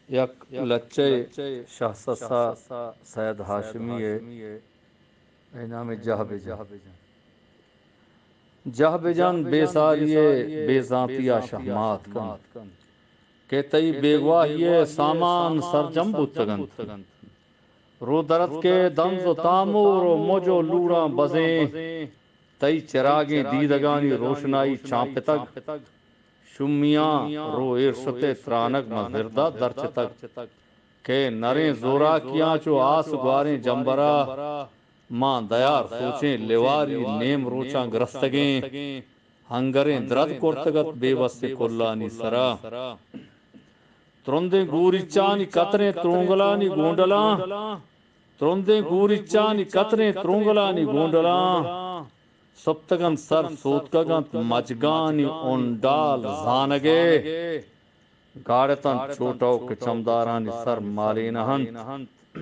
یک لچہ شاہ سسا سید ہاشمی ءِ، اے نام جہ بجن۔ جہ بجن بے ساری ءِ بے زانتی ءَ شہمات کن کہ تئی بیگواہی ءِ سامان سرجم بوتگ انت۔ رو درتکے دنز و تامور و مج و لوڑاں بزیں، تئی چراگیں دیدگانی روشنائی چانپتگ۔ شومیاں رو ایر شت ءُ ترانگ ماں زردا درچتگ کہ نریں زوراکیاں چو آس گواریں جمبرا ماں دیار سوچیں لیواری نیم روچاں گرستگیں ہنگریں درد کرتگ ات بے وسیں کلانی سرا۔ ترندیں گوریچانی کتریں ترونگلانی گونڈلاں، ترندیں گوریچانی کتریں ترونگلانی گونڈلاں، سپتگ انت سر سوتکگ انت مجگانی انڈال زانگ ءَ۔ گاڑت انت چوٹوک کہ چمدارانی سر مالینہ انت۔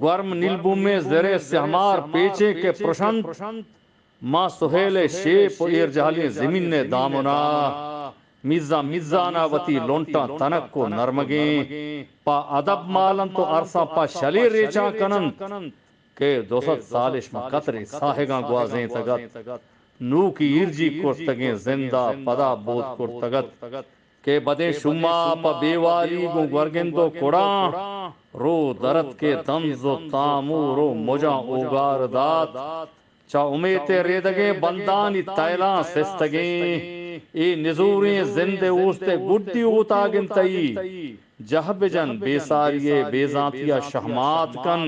گورم نیلبومیں زرے سہمار پیچیں کہ پرشنت، ماں سہیل ءِ شیپ و ایرجہلیں زمین ءِ دامنا۔ میزان میزانا وتی لنٹاں تنک و نرمگیں پہ ادب مال انت و ارساں پہ شلے ریچان کن انت کہ دو سد سالش ماں کترے ساہگاں گوازینتگ ات۔ نوکی ایرجی کرتگیں زندا پدا بود کرتگ ات کہ بدیں شوما پہ بے واری گوں گورگند و کڑاں رو درتکے دنز و تامور و مجاں اوگار دات۔ چہ امیت ءِ ریدگیں بندانی تیلاں سستگیں اے نزوریں زند ءِ اوست ءِ گڈی اوتاگ انت تئی۔ جہ بجن بے ساری ءِ بے زانتی ءَ شہمات کن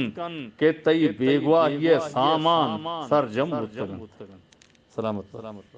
کہ تئی بیگواہی ءِ سامان سرجم بوتگ انت۔ سلامت بات۔